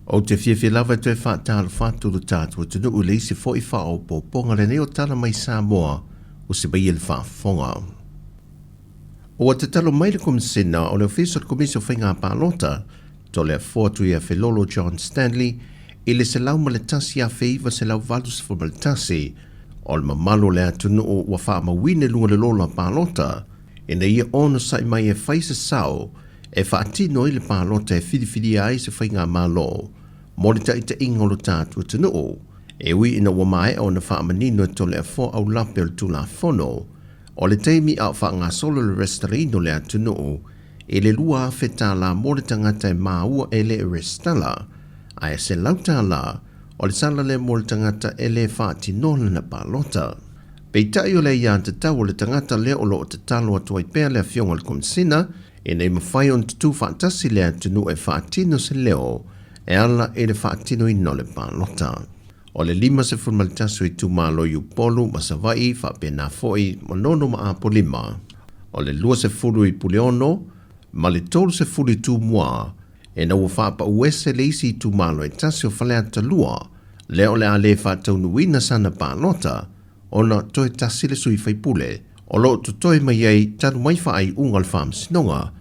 Ou te fiafia lava e toe faatalofa atu lo tatou atunuu i le isi foi faaopoopoga lenei o Tala Mai Samoa o se mai e le faafofoga. Ua tatalo mai le Komisina o le Ofisa o le Komisi o Faiga Palota, Toleafoa Tuiafelolo John Stanley, i le 101,981 o le mamalu o le atunuu ua faamauina i luga o le lola palota ina ia onosai mai e fai se sao e faatino ai le palota e filifilia ai se faigamalo mo le taitaiga o lo tatou atunuu. E ui ina ua maea ona faamanino e Toleafoa aulape o le Tulafono, o le taimi a o faagasolo le resitalaina o le atunuu i le $2,000 mo le tagata e maua e le resitala, ae $100 o le sala lea mo le tagata e le faatinoa lana palota. Peitai o le aiatatau o le tagata lea o lo o tatalo atu ai pea le Afioga i le Komisina ina ia mafai ona tutū faatasi le atunuu e faatino se leo e ala i le faatinoina o le palota. O le 51 o itumalo i Upolu ma Savaii faapena foi Manono ma Apolima. O le 20 i Puleono ma le 30 i Tumua ina ua faapauese le isi itumalo e tasi o Faleata 2 lea o le a le faataunuuina sana palota ona toe tasi le sui faipule o lo o totoe mai ai talu mai faaiuga o le Faamasinoga,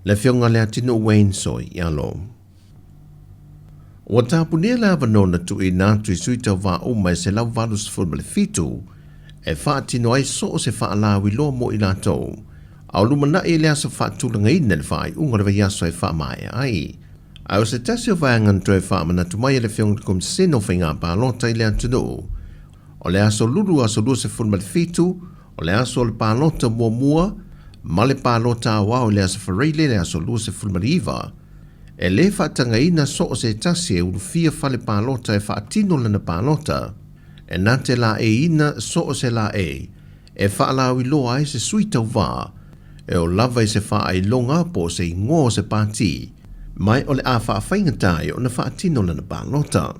le Afioga Leatinuu Wayne Soialo. Ua tapunia le avanoa na tuuina atu i sui tauva uma e 187 e faatino ai so o se faalauiloa mo i latou, a o lumanai i le aso faatulagaina i le faaiuga o le vaiaso e faamaea ai. A o se tasi o vaega na toe faamanatu mai e le Afioga i le Komisina o Faiga Palota i le atunuu, o le aso Lulu aso 27, o le aso o le palota muamua ma le palota aoao i le aso Faraile le aso 29, e le faatagaina so o se tasi e ulufia fale palota e faatino lana palota, e na te laeiina so o se laei e faalauiloa ai se sui tauva e oo lava i se faailoga po o se igoa o se pati, ma o le a faafaigata ai ona faatino lana palota.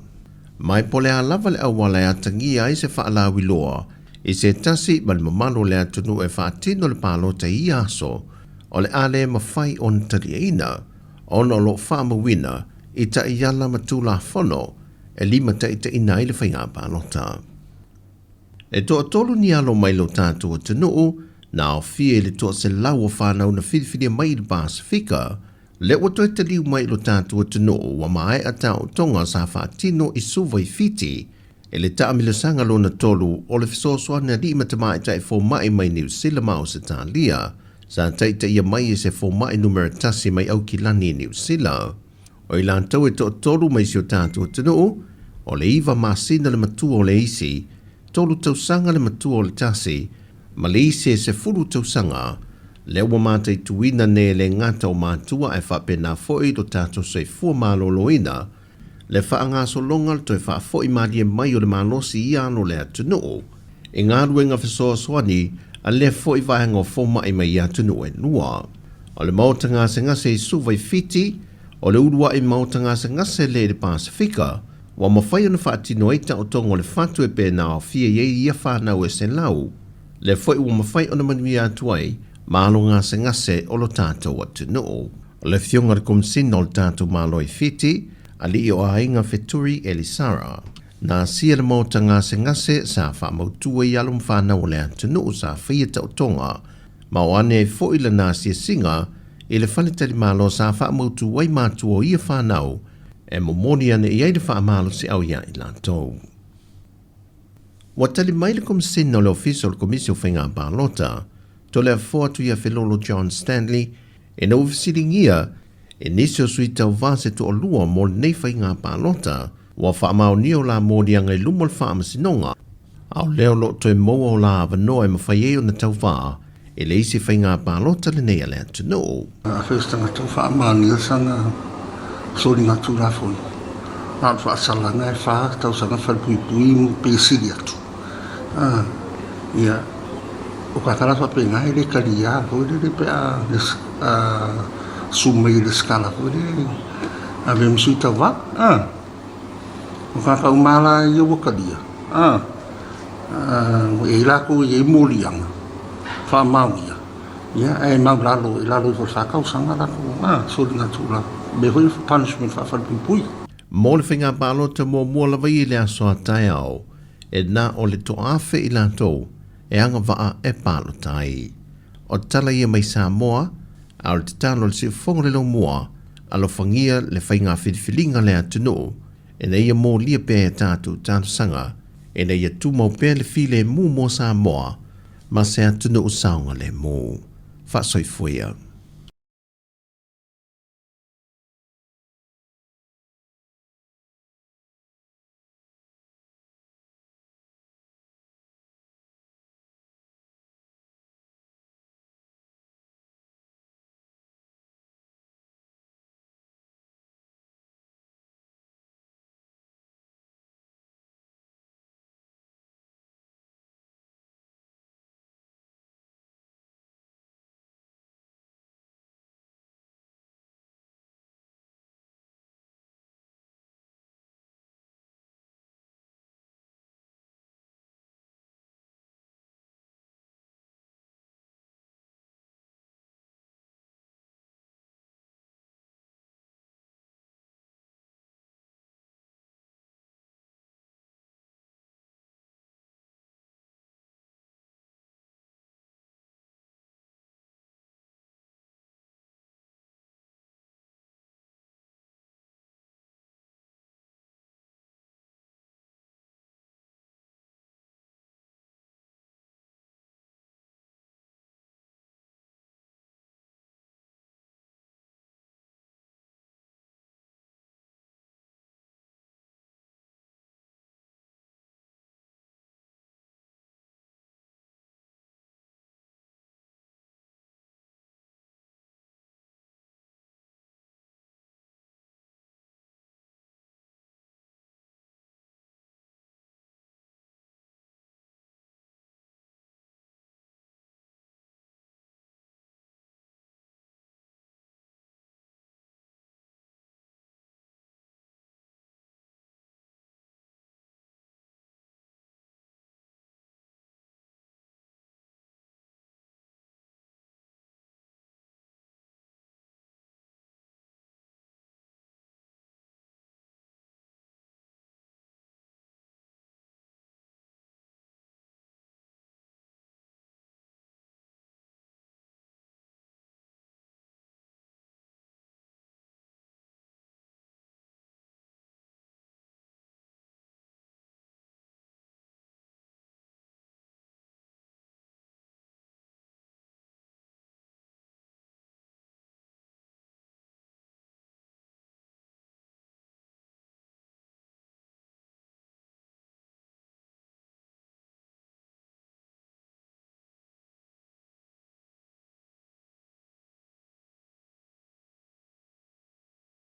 Ma e po o le a lava le auala e atagia ai se faalauiloa i se tasi ma le mamalu o le atunuu e faatino le palota i ia aso, o le a le mafai ona taliaina ona o lo o faamauina i taiala ma Tulafono e limataitaiina ai le faiga palota. E toatolu ni alo mai lo tatou atunuu na aofia i le toaselau o fanau na filifilia mai i le Pasefika, lea ua toe taliu mai i lo tatou atunuu ua maea taotoga sa faatino i Suva i Fiti i le taamilosaga lona tolu o le fesoasoani alii ma tamaitai fomai mai Niu Sila ma Ausetalia sa taitaia mai e se fomai numera tasi mai Aukilani i Niu Sila. O i latou e toatolu mai si o tatou atunuu, o le iva masina le matua o le isi, tolu tausaga le matua o le tasi, ma le isi e 10 tausaga. Lea ua mataituina nei e le gata o matua ae faapena foi lo tatou soifua maloloina, le faagasologa le toe faafoi malie mai o le malosi i ia alo o le atunuu i galuega fesoasoani a lea foi vaega o fomai mai ia atunuu e lua. O le maota gasegase i Suva i Fiti, o le uluai maota gasegase lea i le Pasefika ua mafai ona faatino ai taotoga o le fatu e pe na aofia i ai ia fanau e selau, lea foi ua mafai ona manuia atu ai ma alo gasegase o lo tatou atunuu. O le Afioga i le Komisina o le tatou Malo i Fiti, Alii o Aiga Feturi Elisara. Na asia le maota gasegase sa faamautu ai alo ma fanau o le atunuu sa faia taotoga ma o ane ai foi lana asiasiga i le faletalimalo sa faamautu ai matua o ia fanau e momoli ane i ai le faamalosiau iā i latou. Ua tali mai le Komisina o le Ofisa o le Komisi o Faiga Palota, Toleafoa Tuiafelolo John Stanley, ina ua fesiligia e nisi o sui tauva se toalua mo lenei faiga palota, ua faamaonia o la moliaga i luma o le Faamasinoga, a o lea o lo o toe maua o la avanoa e mafai ai ona tauva e le isi faiga palota lenei a le atunuu. Afai o se tagata ua faamaonia sana soliga Tulafono, na o le faasalaga e fa tausaga falepuipui pe sili atu. Ia, o ka la faapena e le talia foi lele pe a susu mai i le lesitala foi lele ave ma sui tauva. O tagata uma la ia ua talia, ua i ai latou e i ai moliaga faamaonia, ia ae mau lalo i lalo ifo o le fa tausaga latou soliga tulafono. O mea foi ia o punishment faafalepuipui. Mo le faiga palota muamua lava ia i le aso a taeao, e na o le toaafe i latou e agavaa e palota ai. O tala ia mai Samoa, a o le tatalo a le Siufofoga o le Laumua, alofagia le faiga filifiliga a le atunuu, ina ia molia pea e tatou talosaga, ina ia tumau pea le filemu mo Samoa ma se atunuu saogalemu. Faasoifua ia.